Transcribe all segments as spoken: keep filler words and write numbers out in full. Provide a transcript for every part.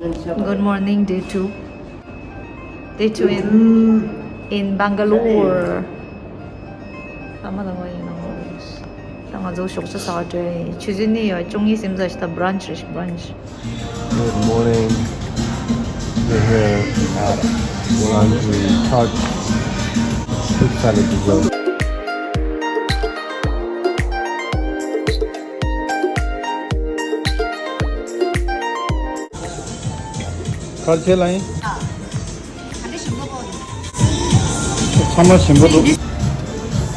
Good morning, day two. Day two in, in Bangalore. ད་མ་ད་ང་ཡིན་ནམ། ད་ང་ཚོ་ཞོགས་ཇ་ཟ་བ་འགྲོ་ཡིན། ཆུ་ཚོད་གཉིས་ཡོད། བཅུ་གཉིས་ཟིན་ཙང་ཞིག་ད་brunch རེད་ཤག brunch. Good morning. We're here at Boulangi Chaat. Big salad dessert. ག་རེ་བྱས་ལ་ཡིན། ཚང་མ་ཞིམ་པོ་འདུག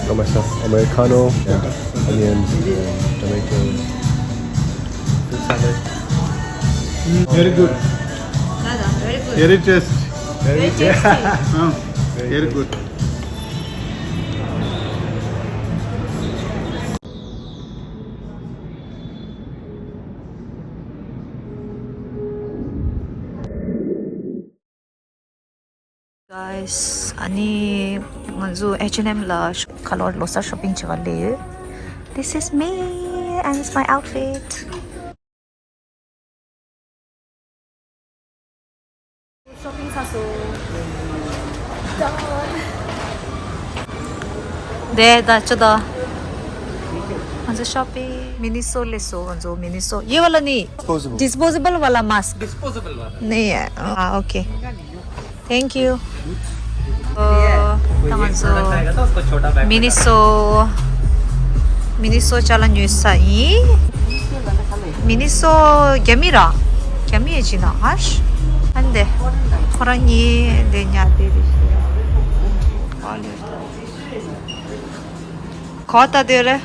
Got myself Americano and onions and tomatoes. Good salad. Mm, very good. Very tasty. Very tasty. Uh, very good. Guys, ཨ་ནི་ང་ཚོ་H and M ལ་ཁ་ལོར་ལོ་གསར་shopping བྱེད་ག་སླེབས་ཡོད། This is me and it's my outfit. Shopping ཚར་སོང་། Done. དེ་ད་ཅི་ད། ང་ཚོ་shopping Miniso སླེབས་སོང་། ང་ཚོ་Miniso ཡེ་ཝ་ལ་ནི། Disposable. Disposable ཝ་ལ་mask. Disposable ཝ་ལ། ནི། ཨ། Okay. Thank you. ཨོ། ད་ང་ཚོ་Miniso Miniso ཅ་ལག་ཉོས་ས་ཡིན། Miniso རྒྱ་མི་ར། རྒྱ་མི་ཡི་ཅི་ན་ཨ་ཤ། ཨན་དེ། ཁོ་རང་གཉིས་དེ་ཉལ་དེ་རེད། གོ་ད་དེ་རེད།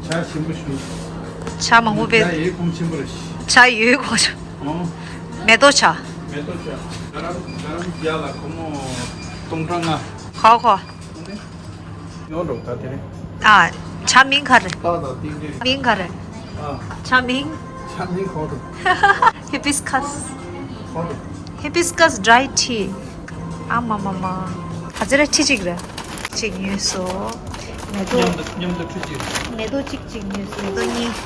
ཇ་ཞིམ་པོ་ཞུ། ཇ་མང་པོ་བེད། ཇ་ཡོད་གོང་ཆེན་པོ་རེད། ཇ་ཡོད་གོང་ཆེན། ཨོ། མེ་ཏོག་ཇ། མེ་ཏོག་ཇ། ག་རམ་ག་རམ་ཇ་ལ་སྒོར་མོ་སྟོང་ཕྲག་ལྔ། གོ་གོ། ཉོ་འགྲོ་ད་དེ་རེད། ཨ། ཇ་མིང་ག་རེ། ཏག་ཏག་ཏིང་ཏིང་། མིང་ག་རེ། ཨ། ཇ་མིང་། ཇ་མིང་གོ་འགྲོ། Hibiscus. གོ་འགྲོ། Hibiscus dry tea. ཨ་མ་མ་མ། ག་ཚོད་རེད། ཁྲི་གཅིག་རེད། གཅིག་ཉོས་སོ། མེ་ཏོག་མཉམ་དུ་མཉམ་དུ་ཁྲི་གཅིག་མེ་ཏོག་གཅིག་གཅིག་ཉོས་སོ། མེ་ཏོག་གཉིས།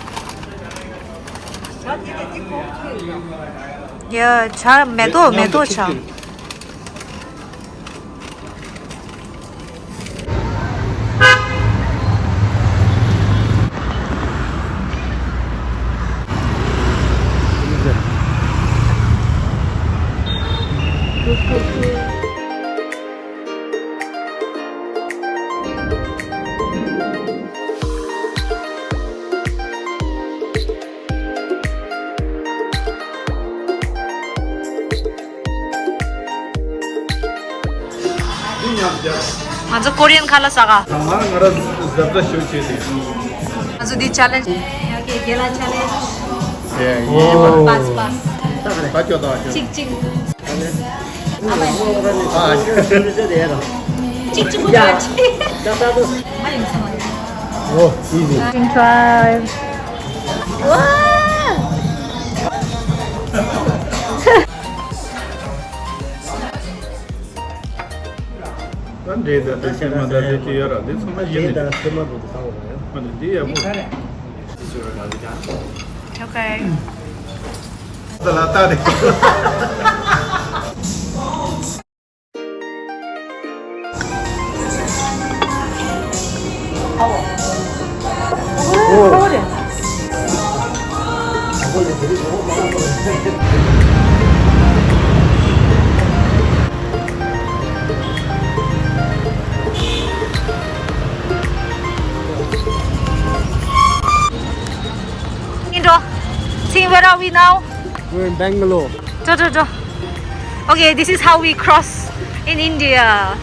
ཡ་ཇ་མེ་ཏོག་མེ་ཏོག་ཇ། ང་ཚོ་ཀོ་རི་ཡན་ཁ་ལག་ཟ་ག་ང་ང་ར་ཟབ་ཟབ་ཞུ་བྱེད་དེ། ང་ཚོ་འདི་challenge། Okay, gala challenge. Yeah, yeah. Pass, pass. ད་ཅོ་ད་ཅོ། གཅིག་གཅིག་གཅིག་གཅིག་པུ་ཡ། ད་ད་དུ། ཨོ། Easy. Try. ད་འདྲེ་ད་ད་ཤེས་མ་ད་དེ་ཅི་ཡོད་ར། འདི་ཚང་མ་ཡིན་ནི། ད་ཤེས་མ་བུ་དུ་ས་འོ་ཡ། མ་ནི་འདི་ཡ་མོ། Okay. ད་ལ་ད་རེ། Indro, Singh, where are we now? We're in Bangalore. Draw, draw, draw. Okay, this is how we cross in India.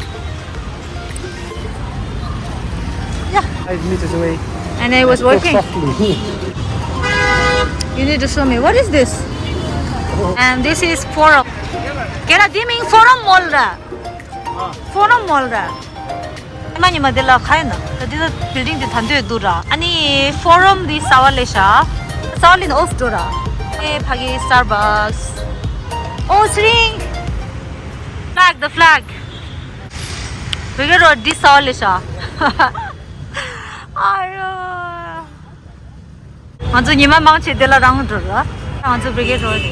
Yeah. Five meters away. And I was walking. Softly. You need to show me. What is this? And this is Forum. Kera diming Forum mall ra. Forum mall ra. ཉི་མ་ཉི་མ་འདི་ལ་ག་ཡིན་ན། ད་འདི་ལ་building འདི་ད་འདོད་འདུག་ར། ཨ་ནི་Forum འདི་གསར་པ་ལས་ཤག་གསར་པ་ལས་ནི་off འགྲོ་ར། ཨེ་ཕ་གི་Starbucks. Oh, Sring. Flag, the flag. Brigade Road འདི་གསར་པ་ལས་ཤག་ཨ་ཡོ། ང་ཚོ་ཉི་མ་མང་ཆེ་དེ་ལ་རང་འགྲོ་ར། ང་ཚོ་Brigade Road.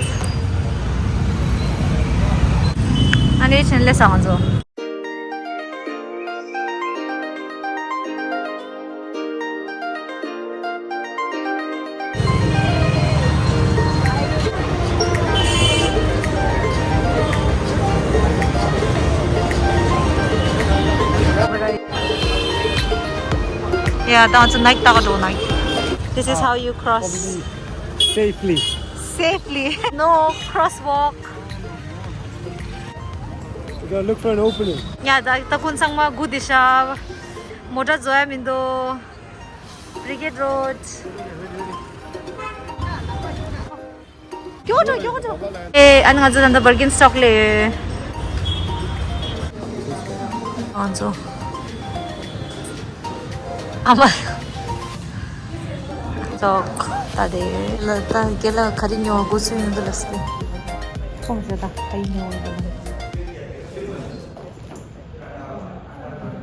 ནས་ཆེན་ལས་སང་ཚོ། Yeah, that's a night, that's a night. This is how you cross. Safely. Safely. No crosswalk. We gotta look for an opening. Yeah, ད་ད་ཁོང་ཚང་མ་སྒུག་བསྡད་ཤག་མོ་ཊ་འཛུལ་ཡ་མི་འདུག Brigade Road. མགྱོགས་འགྲོ། མགྱོགས་འགྲོ། ཨེ། ཨ་ནི་ང་ཚོ་ད་ལྟ་Birkenstock ལ་ཡོད། ང་ཚོ། ཨ་མ། ཙོག་ད་དེ་ལ་ད་རྒན་ལགས་ག་རེ་ཉོ་དགོས་སུ་ཡོང་འདུག་ལ་སི། ཁོང་ཚོ་ད་ག་རེ་ཉོ་འོང་འདུག་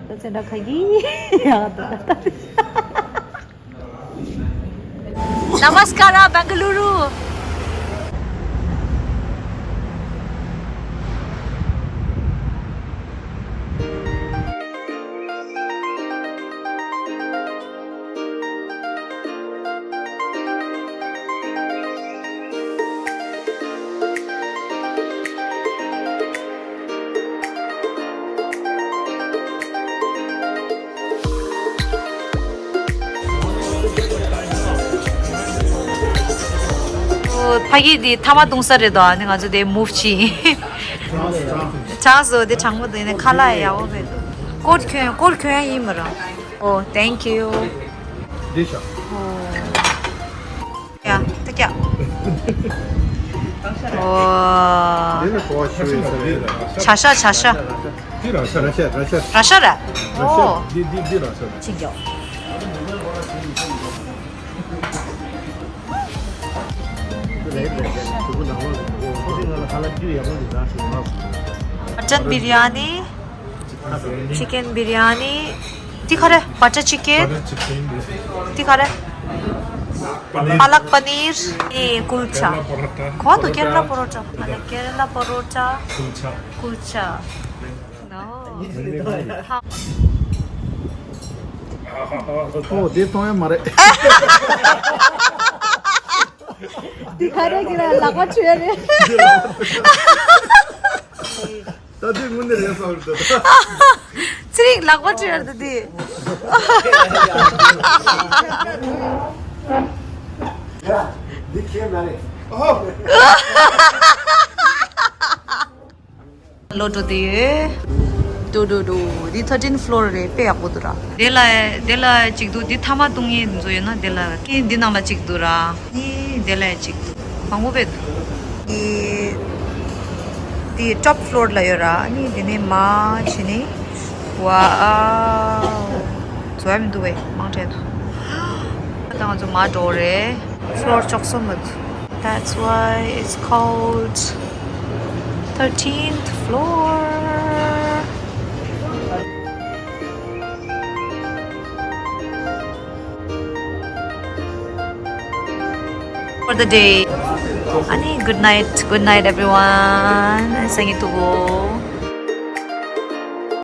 ད་ཚེ་འདྲ་ཁ་གི་ཡག་ད་ད། Namaskara, Bengaluru. ཕ་གི་འདི་ཐ་མ་བཏུང་ས་རེད་དོ། ཨ་ནི་ང་ཚོ་དེ་མུབ་བྱས། གྲང་སོ་དེ་གྲང་མོ་འདུག་ཡིན་ནའི་ཁ་ལག་ཡག་པོ་རེད། སྐོར་གྱོན་སྐོར་གྱོན་ཡིན་མ་ར། Oh, thank you. འདི་ཤ། ཡ། ཏི་ཀྱ། ཨོ། འདི་ནི་གོ་བ་ཞུ་ཡིན་ས་རེད། བྱ་ཤ་བྱ་ཤ། འདི་ར་ཤ་ར་ཤ་ར་ཤ། ར་ཤ་ར། ཨོ། འདི་འདི་འདི་ར་ཤ་ར། ཅི་འགྱོ། Mutton biryani, chicken biryani. འདི་ག་རེ། butter chicken. འདི་ག་རེ། Palak paneer. ཨེ། kulcha. གོ་འདུག Kerala parotta. Kerala parotta. Kulcha. No. ཨོ་དེ་གཏོང་ཡ་མ་རེད། འདི་ག་རེ་གི་ལ་ལག་པ་འཁྲུ་ཡ་རེད། ད་དེ་དངོས་གནས་རེད་བསམ་རེད་ད། ཚེ་རིང་ལག་པ་འཁྲུ་ཡ་རེད་ད་དེ། འདི་ཁྱེད་མ་རེད། ཨོ། ལོ་འགྲོ་དེ་ཡོད། འགྲོ་འགྲོ་འགྲོ། འདི་thirteenth floor རེད། དཔེ་ཡག་པོ་འདུག་ར། དེ་ལ་དེ་ལ་གཅིག་འདུག་འདི་ཐ་མ་བཏུང་ཡས་འཛུལ་ཡོད་ན་དེ་ལ། ཨེ། འདི་ནང་ལ་གཅིག་འདུག་ར། ཨེ། དེ་ལ་ཡང་གཅིག་འདུག་མང་པོ་དཔེ་འདུག་འདི་འདི་top floor ལ་ཡོད་ར། ཨ་ནི་དེ་ནས་མར་ཕྱིན་ནས། ཝའོ། འཛུལ་ཡ་མི་འདུག་བས། མང་དྲགས་འདུག་ད་ང་ཚོ་མར་འགྲོ་རེད། floor ལྕོགས་སོ་མ་འདུག That's why it's called thirteenth floor. For the day. ཨ་ནི། good night, good night everyone. སང་ཉིན་ཐུག་གོ།